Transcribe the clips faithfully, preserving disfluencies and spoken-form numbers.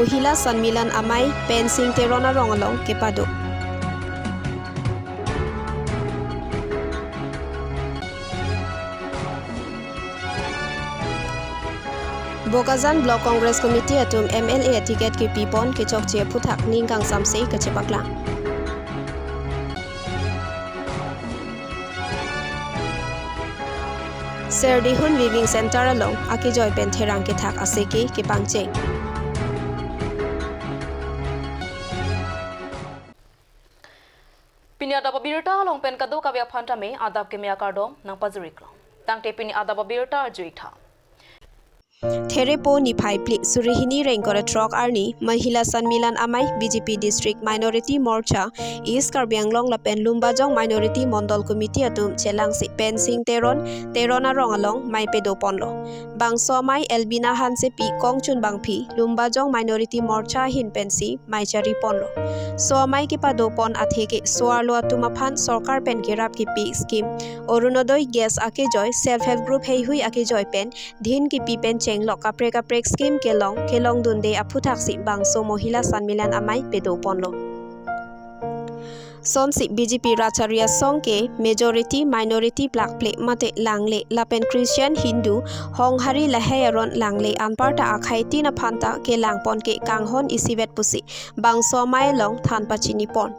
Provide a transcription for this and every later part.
Mohila Sanmilan Amei Pensing Teron arong along kepado. Bokajan Block Congress Committee atum M L A ticket kepipon kechokche aphuthak ning kangsamse kachepaklang. Serdihun Weaving Center along akejoi pen therang kethak aseke kepangcheng. Pini adap abirta along pen kadokave aphan tame adap keme akardom nangpajiriklo. Tangte pini adap abirta arjuitha. Therepo niphai phli suri hini ingkoi ra throk arni Mohila Sanmilan Amei B J P District Minority Morcha East Karbi Anglong lapen Lumbajong Minority Mondol Committee atum chelangsi Pensing Teron, Teron arong along mei pedoponlo. Bangso amei Elbina Hansepi, Kongchun Bangphi, Lumbajong Minority Morcha ahin pensi mei chariponlo. So amei kepadopon atheke so-arlo atum aphan sorkar pen kerap kepi scheme Orunodoi gas akejoi, self help group heihui akejoi pen dhin kipi pen chenglok kaprek kaprek scheme kelong, kelongdunde aphuthaksi bangso Mohila Sanmilan Amei pedoponlo. Sonsi B J P Rachari Asong ke majority, minority plakple mate langle lapen Christian, Hindu, Honghari lahei aron langle anparta akhai tin aphanta kelangpon ke kanghon isivet pusi bangso amei along than pachinipon.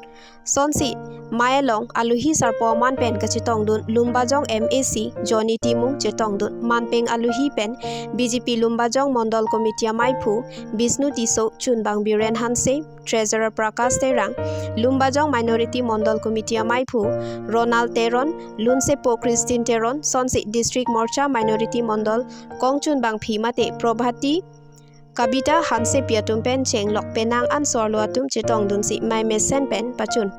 Sonsi mei along alohi sarpo aman pen kachetongdun Lumbajong M A C Johnny Timung chetongdun, manpeng alohi pen B J P Lumbajong Mondol Committee ameiphu Bisnu Tisso, chunbang Biren Hanse, Treasurer Prakash Terang, Lumbajong Minority Mondol Committee ameiphu Ronald Teron, lunsepo Christine Teron, sonsi District Morcha Minority Mondol Kongchun Bangphi mate Probhati Kabita Hansepi atum pen chenglok penang an so-arlo atum chetongdunsi mei mesen pen pachun.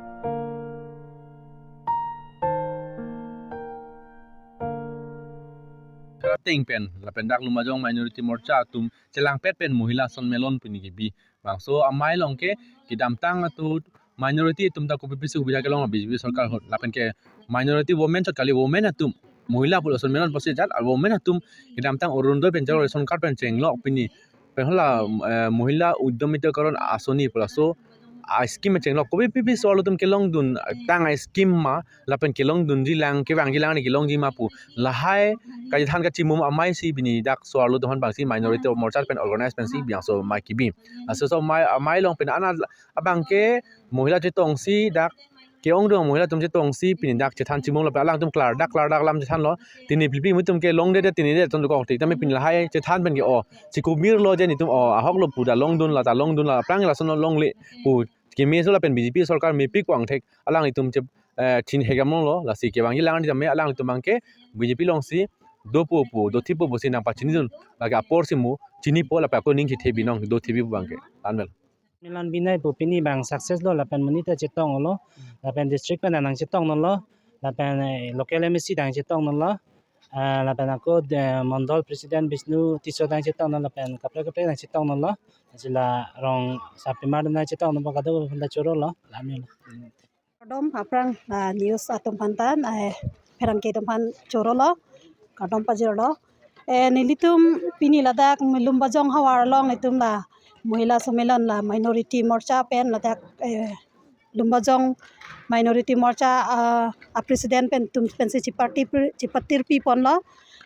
Teng pen lapen dak Lumbajong Minority Morcha atum chelangpet pen Mohila Sanmilan pini kebi. Bangso amei along ke kedamtang atum minority atum ta kopi pisi subidha kelong B J P sorkar ahut. Lapen ke minority women chot kali, women atum, Mohila pulo Sanmilan pusi ajat, a women atum kedamtang Orunodoi pen jalo ration card pen chenglok pini pen hala, eh, Mohila Udyamita Karan Asoni pu laso a scheme chenglok kopi pisi so-arlo atum kelongdun tang a scheme ma lapen kelongdunji lang, kevangji lang ni kelongji ma pu lahai kachethan kachimum ameisi pini dak so-arlo atum aphan bangsi Minority Morcha pen organize pensi bangso amei kebi. Laso so amei, amei along pen ana abang ke Mohila chetongsi dak ke-ongdung Mohila atum chetongsi pini dak chethan chimum lapen alangtum klardak klardak alam chethanlo. Tini phli phli mutum ke longdedet tinidet atum kok tik tame pini lahai chethan pen ke o chikubirlo je netum o ahoklo pu ta longdunlo ta longdunlo aphrang lason longle pu kemeso lapen B J P sorkar mepik vangthek alanglitum che, eh, thin hegamlonglo, lasi kevangji lang ni tame alanglitum abang ke B J P alongsi dopo pu, dothipo pusi nangpachinidun, lake aporsi mo chinipo lapen ako ning chethe binong dothebi pu abang ke. Anmel. Milan binai pu pini abang success lo lapen monit ta chetonglo, lapen district pen nangchetonglo, lapen, eh, local M A C nangchetonglo, ah, lapen ako, eh, Mondol President Bisnu Tisso nangchetonglo, lapen kaprek kaprek nangchetonglo, sila rong sarpimar nangchetonglo, kadokave aphan ta chorolo, la amel. Kardom aphrang, ah, news atum aphan ta, eh, pherangke atum aphan chorolo, kardom pajirlo. Eh, nelitum pini ladak Lumbajong havar along itum la Mohila Sanmilan la Minority Morcha pen ladak, eh, Lumbajong Minority Morcha, ah, a president pen atum pensi chipati, chipatirpiponlo.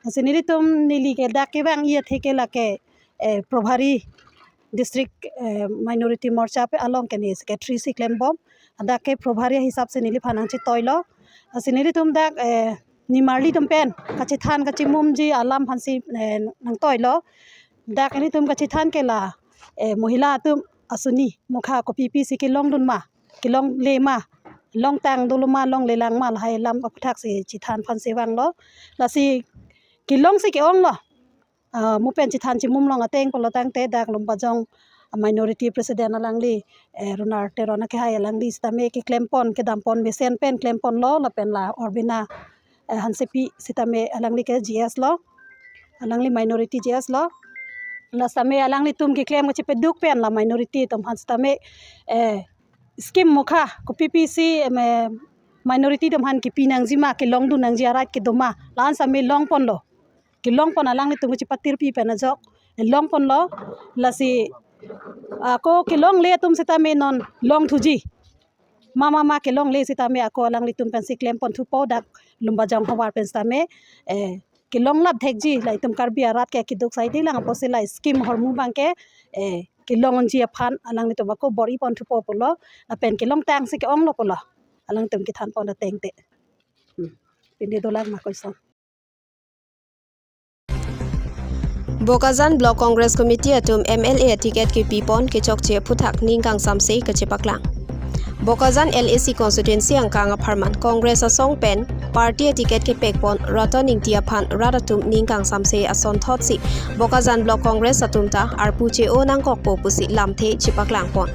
Lasi nelitum neli ke dak kevangji atheke lake, eh, Probhari District, eh, Minority Morcha pen along ke ne secretary si klembom. Dak ke Probhari hisap si neliphan nangchetoilo. Lasi nelitum dak, eh, nimarli atum pen kachethan kachimumji alam aphansi, eh, nangtoilo. Dak nelitum kachethan ke la, eh, Mohila atum asoni mokha kopi pisi kelongdun ma, kelongle ma, longtang dolo ma, longlelang ma, lahai alam aphuthak si chethan aphansi vanglo. Lasi kelongsi ke-onglo. Ah, mo pen chethan chimum long ateng pulo tangte dak Lumbajong Minority President alangli, eh, Ronald Teron akehai alangli sitame keklempon, kedampon mesen pen klemponlo lapen la Orbina, eh, Hansepi sitame alangli ke G S lo, alangli Minority G S lo. La sitame alanglitum keklem kachepeduk pen la Minority atum aphan sitame, eh, scheme mokha kopi pisi, em, eh, Minority atum aphan kepi nangji ma, kelongdun nangji arat kedo ma, la-an sitame longponlo. Kelongpon alanglitum kachipatirpi pen ajok longponlo. Lasi Ako kelongle atum sitame non longthuji. Mama ma kelongle sitame ako alanglitum pensi klempon thupo dak Lumbajong havar pen sitame, eh, kelong lap thekji, la itum Karbi arat ke keduk sai di lang apotsi la scheme ahormu abangke, eh, kelong unji aphan alanglitum ako bor-ipon thupo pulo, lapen kelongtangsi ke-onglo pulo. Alangtum kethanpon ateng te. Hmm. Pini dolang ma koison. Bokajan Block Congress Committee atum M L A ticket kepipon kechokche aphuthak ning kangsamse kachepaklang. Bokajan L A C constituency angkang apharman Congress asong pen party ticket kepekpon Raton Ingti aphan rat atum ning kangsamse asonthotsi Bokajan Block Congress atum ta arpu che-o nangkokpo pusi lamthe chepaklangpon.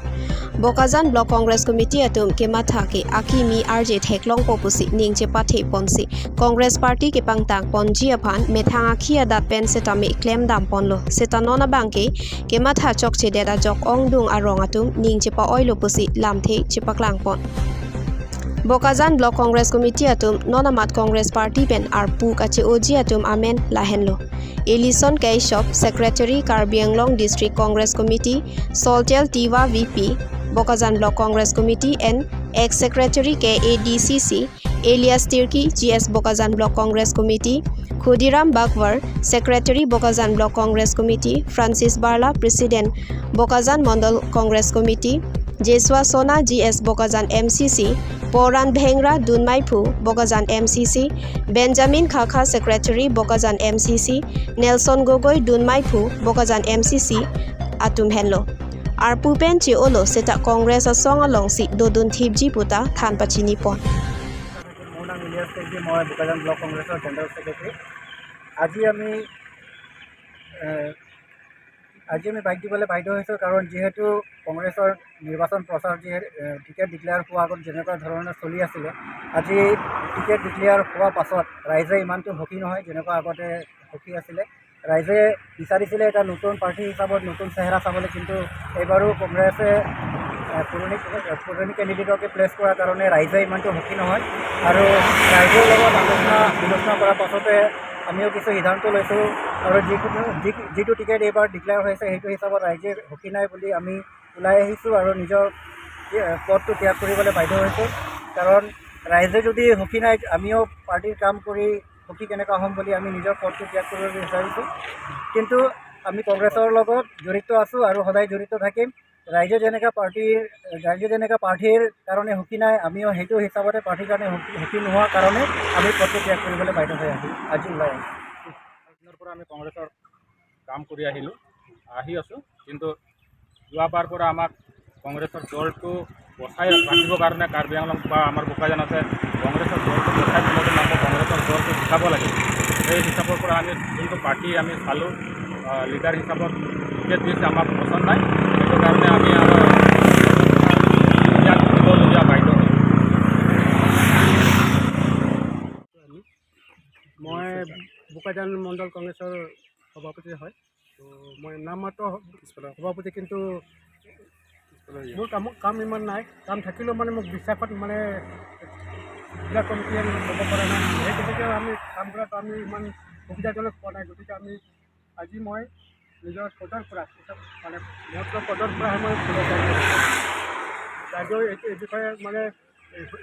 Bokajan Block Congress Committee atum kematha ke akimi arje theklongpo pusi ning chepatheponsi Congress Party kepangtangponji aphan methang akhi adat pen setame klemdamponlo. Seta non abangke kematha chokchedet ajok ongdung arong atum ning chepa-oilo pusi lamthe chepaklangpon. Bokajan Block Congress Committee atum non amat Congress Party pen arpu kache-oji atum amen lahenlo: Elison Kaishop, Secretary Karbi Anglong District Congress Committee, Soltel Tiwa V P, Bokajan Block Congress Committee and ex-secretary K A D C C, Elias Tirki, G S Bokajan Block Congress Committee, Khudiram Bakwar, Secretary Bokajan Block Congress Committee, Francis Barla, President Bokajan Mondol Congress Committee, Jeswa Sona, G S Bokajan M C C, Poran Bhengra, Dunmaiphu Bokajan M C C, Benjamin Khakha, Secretary Bokajan M C C, Nelson Gogoi, Dunmaiphu Bokajan M C C atum henlo. Arpu pen che-olo seta Congress asong alongsi dodun thipji puta than pachinipon. মোৰ নাম ইলিয়াছ টেকী, মই বোকাজান ব্লক কংগ্ৰেছৰ general secretary. আজি আমি, এ, আজি আমি বাইক দিবলৈ বাধ্য হৈছোঁ, কাৰণ যিহেতু কংগ্ৰেছৰ নিৰ্বাচন প্ৰচাৰ যিহে-, এ, টিকেট ডিক্লেয়াৰ হোৱাৰ আগত যেনেকুৱা ধৰণে চলি আছিলে, আজি টিকেট ডিক্লেয়াৰ হোৱাৰ পাছত ৰাইজে ইমানটো সুখী নহয়, যেনেকুৱা আগতে সুখী আছিলে। ৰাইজে বিচাৰিছিলে এটা নতুন প্ৰাৰ্থী হিচাপত নতুন চেহেৰা চাবলৈ, কিন্তু এইবাৰো কংগ্ৰেছে, এ, পুৰণি, পুৰণি কেণ্ডিডেটকে প্লেচ কৰাৰ কাৰণে ৰাইজে ইমানটো সুখী নহয়। আৰু ৰাইজৰ লগত আলোচনা বিলোচনা কৰাৰ পাছতে আমিও কিছু সিদ্ধান্ত লৈছোঁ আৰু যিকোনো, যি-, যিটো টিকেট এইবাৰ ডিক্লেয়াৰ হৈছে, সেইটো হিচাপত ৰাইজে সুখী নাই বুলি আমি ওলাই আহিছোঁ আৰু নিজৰ, এ, পদটো ত্যাগ কৰিবলৈ বাধ্য হৈছোঁ। কাৰণ ৰাইজে যদি সুখী নাই, আমিও পাৰ্টিৰ কাম কৰি সুখী কেনেকুৱা হ'ম বুলি আমি নিজৰ পদটো ত্যাগ কৰিব বিচাৰিছোঁ। কিন্তু আমি কংগ্ৰেছৰ লগত জড়িত আছোঁ আৰু সদায় জড়িত থাকিম। ৰাইজে যেনেকা পাৰ্টিৰ, ৰাইজে যেনেকা পাৰ্টিৰ কাৰণে সুখী নাই, আমিও সেইটো হিচাপতে পাৰ্টিৰ কাৰণে সুখী, সুখী নোহোৱাৰ কাৰণে আমি পদটো ত্যাগ কৰিবলৈ বাধ্য হৈ আহি, আজি ওলাই আহিছোঁ। দিনৰ পৰা আমি কংগ্ৰেছৰ কাম কৰি আহিলোঁ, আহি আছোঁ, কিন্তু যোৱাবাৰ পৰা আমাক কংগ্ৰেছৰ দলটো বচাই ৰাখিবৰ কাৰণে কাৰ্বি আংলং বা আমাৰ বোকাজানতে কংগ্ৰেছৰ দলটো বচাই ৰাখিবৰ কাৰণে আমাক কংগ্ৰেছৰ দলটো জিকাব লাগে। সেই হিচাপৰ পৰা আমি যোনটো পাৰ্টি আমি চালোঁ, আহ, লিডাৰ হিচাপত টিকেট দিছে, আমাক পচন্দ নাই। সেইটো কাৰণে আমি আৰু ইয়াক দিবলগীয়া বাধ্য হ'ল। মই বোকাজান মণ্ডল কংগ্ৰেছৰ সভাপতি হয়। তো মই নাম মাত্ৰ সভাপতি, কিন্তু মোৰ কাম, কাম ইমান নাই। কাম থাকিলেও মানে মোক বিশ্বাসত মানে জিলা কমিটিয়ে ল'ব পৰা নাই। সেই গতিকে আমি কাম কৰাটো আমি ইমান সুবিধাজনক পোৱা নাই। গতিকে আমি আজি মই নিজৰ পদৰ পৰা, মানে মোৰ পদৰ পৰা মই পদত্যাগ কৰিছোঁ। বাইদেউ এইটো, এই বিষয়ে মানে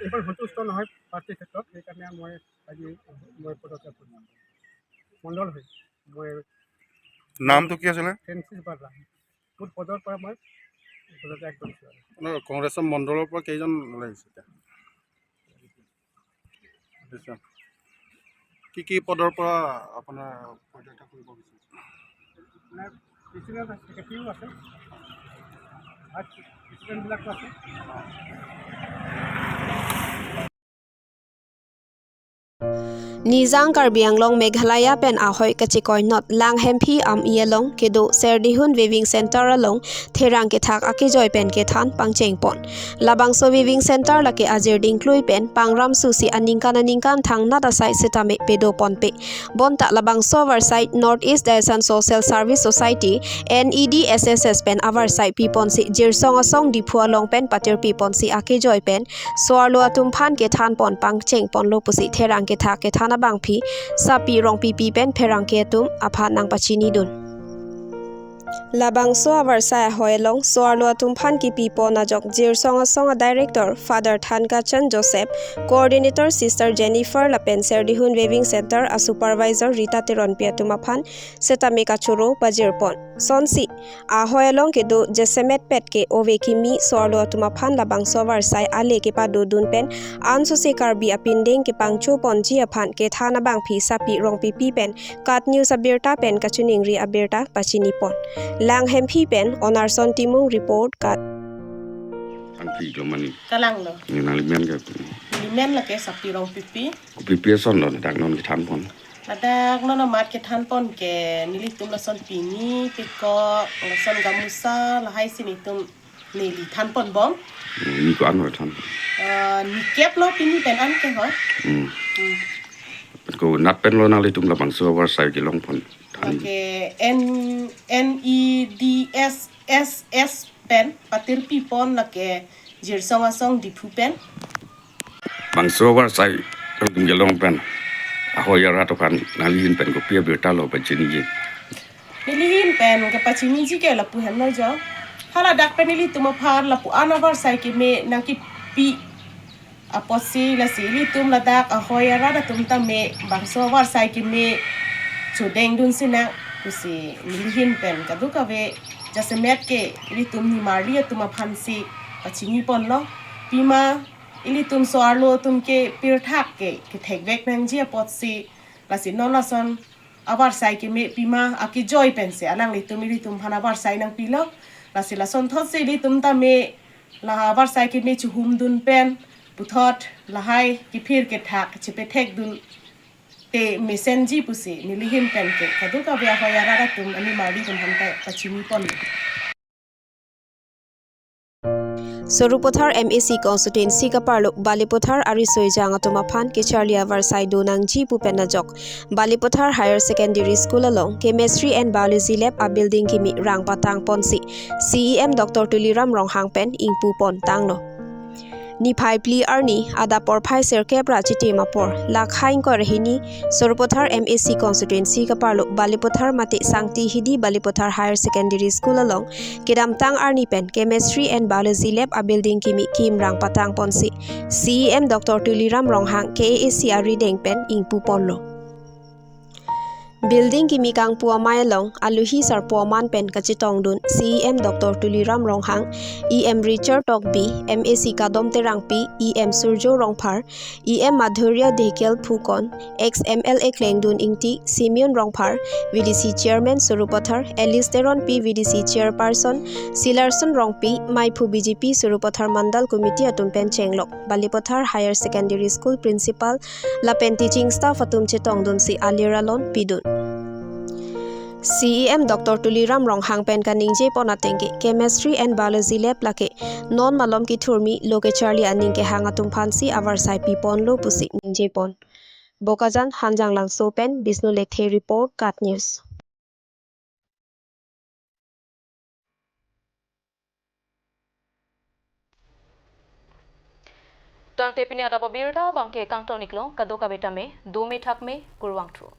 ইমান সন্তুষ্ট নহয় পাৰ্টিৰ ক্ষেত্ৰত, সেইকাৰণে মই আজি মই পদত্যাগ কৰিছোঁ। মণ্ডল হৈ মই নামটো কি আছিলে? Francis Bourla. মোৰ পদৰ পৰা মই পদত্যাগ কৰিছোঁ আৰু। আপোনাৰ কংগ্ৰেছৰ মণ্ডলৰ পৰা কেইজন ওলাই আহিছে এতিয়া? আচ্ছা। কি কি পদৰ পৰা আপোনাৰ পদত্যাগ কৰিব বিচাৰিছে? আপোনাৰ প্ৰেচিডেণ্ট আছে, ছেক্ৰেটাৰীও আছে, ভাইচ প্ৰেচিডেণ্টবিলাকো আছে। Nijang Karbi Anglong Meghalaya pen ahoi kachekoi not Langhemphi Am-i along kedo Serdihun Weaving Center along therang kethak akejoi pen kethan pangchengpon. Labangso Weaving Center lake ajir dingklui pen pangram susi aningkan aningkan thangnat asai sitame pedoponpe. Bonta labangso avarsai North East Diocese Social Service Society, N E D S S S pen avarsai piponsi Jirsong Asong Diphu along pen patirpiponsi akejoi pen so-arlo atum aphan kethanpon pangchengponlo pusi therang kethak kethan abangpi Sapi Rongpipi pen pherangke atum aphan nangpachinidun. Labangso avarsai ahoi along so-arlo atum aphan kipipon ajok Jirsong Asong a Director Father Thankachan Joseph, Coordinator Sister Jennifer lapen Serdihun Weaving Center a Supervisor Rita Teronpi atum aphan setame kachoro pajirpon. Sonsi ahoi along kedo jasemet pet ke ove kimi so-arlo atum aphan labangso avarsai ale kepadodun pen ansose Karbi apindeng kepangchoponji aphan kethan abangphi Sapi Rongpipi pen KAT News abirta pen kachiningri abirta pachinipon. Langhemphi pen Onarson Timung report, KAT. Anti lo mani. Kalang lo. Ni nangli men ke. Ni men lake Sapi Rongpipi. Kopipi ason lo dak non kethanpon. Ladak non amat kethanpon ke nelitum lason pini, pekok, lason gamusa, lahai si nelitum neli thanpon bom. Hmm, ni ko-an lo than. Eh, ni kep lo pini pen an ke ho. Hmm. Hmm. Ko nat pen lo nanglitum labangso avarsai kelongpon. Than. Oke, N, N E D S S S pen patirpipon lake Jirsong Asong Diphu pen. Bangso avarsai nangtum kelong pen ahoi arat aphan nangli ahin pen kopi abirta lo pachiniji? Neli ahin pen kepachiniji ke lapu henlo jo. Haladak pen nelitum aphan lapu-an avarsai keme nangkipi apotsi lasi ilitum ladak ahoi arat atum tame bangso avarsai keme chodengdun sinang pusi neli ahin pen kadokave jasemet ke ilitum nimarli atum aphansi pachinipon lo. Pima ilitum so-arlo atum ke pirthak ke kethekvek nangji apotsi lasi non lason avarsai keme pima akejoi pensi alanglitum ilitum aphan avarsai nangpilo. Lasi lasonthotsi ilitum tame la avarsai keme chehumdun pen puthot lahai kephir kethak chepethekdun te mesenji pusi neli ahin pen ke kadokave ahoi arat atum ani mari atum aphan ta pachinipon. Sarupathar M A C constituency kaparlo Balipathar ariso ejang atum aphan kecharli avarsai do nangji pu pen ajok Balipathar Higher Secondary School along Chemistry and Biology Lab a building kimi rang patangponsi C E M Doctor Tuliram Ronghang pen ingpupon tanglo. Niphai phli arni adap porphai sirkep ra chitim apor, lak hang ingkoi ra hini, Sarupathar M A C constituency kaparlo Balipathar mate Sangti Hidi Balipathar Higher Secondary School along kedamtang arni pen Chemistry and Biology Lab a building kimi kim rang patangponsi C E M Doctor Tuliram Ronghang K A A C arideng pen ingpuponlo. Building kimi kangpu amei along aluhi sarpo aman pen kachetongdun C E M Doctor Tuliram Ronghang, E M Richard Tokbi, M A C Kadom Terangpi, E M Surjo Rongphar, E M Madhurya Dhekial Phukon, ex M L A Klengdun Ingti, Simeon Rongphar, V D C Chairman Sarupathar, Alice Teronpi, V D C Chairperson Silarson Rongpi, Maiphu B J P Sarupathar Mandal Committee atum pen chenglok Balipathar Higher Secondary School Principal lapen teaching staff atum chetongdunsi alir alon pidun. C E M Doctor Tuliram Ronghang pen kaningjepon ateng ke Chemistry and Biology Lab lake non malom kethurmi lo kecharli aning kehang atum aphansi avarsai piponlo pusi ningjepon. Bokajan Hanjanglangso pen Bishnu Lekthe report, KAT News. Tangte pini adap abirta abangke kangton-iklo, kadokave tame dome thakme, kurvangthu.